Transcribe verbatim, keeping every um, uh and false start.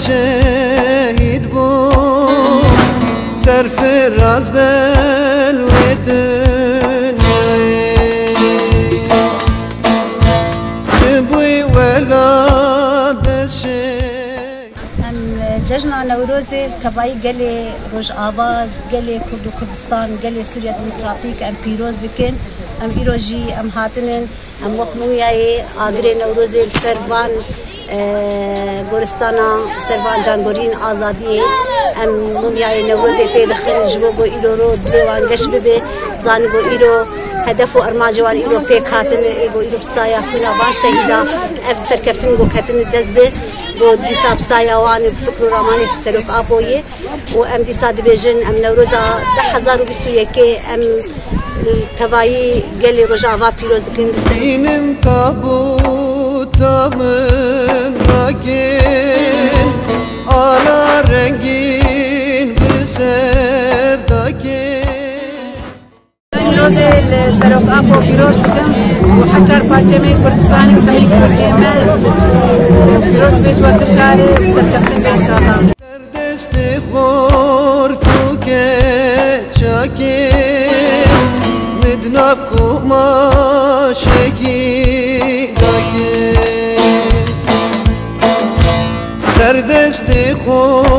Şehîd bû serfiraz belwê dinyayê. Ji bo welat dest çêkir. Em cejna Newrozê tevayî gelê Rojava, gelê Kurd û Kurdistan, gelê Sûriya Demokratîk em pîroz dikin. Em îro jî em hatinin. Em wek mumyayê agirê Newrozê li ser van, e, goristana, ser van cangorîn azadiyê, em mumyayê Newrozê pê dixin, ji bo ku îro ro dilê wan geş bibe, zanî ku îro hedef û armancê wan îro pêk hatine, ê ku îro bi saya xwîna van şehîda ev serkeftin ku ketine dest de, ku dîsa bi saya wan ê, bi fikr û ramanê Serok Apo yê. Û em dîsa dibêjin, em Newroza du hezar û bîst û yekê em tevayî gelê Rojava pîroz dikin. Li ser Hînin tabûta min rakin, ala rengîn bi ser dakin. Pîrozê li Serok Apo pîroz dikim û heçar parçeyê me yê Kurdistanê û hemî Kurdê me pîroz bê ji we dişarê, serkeftin be înşallah. Ser destê xort û keçakê, min di nav kumaşekî dake. Ser destê xort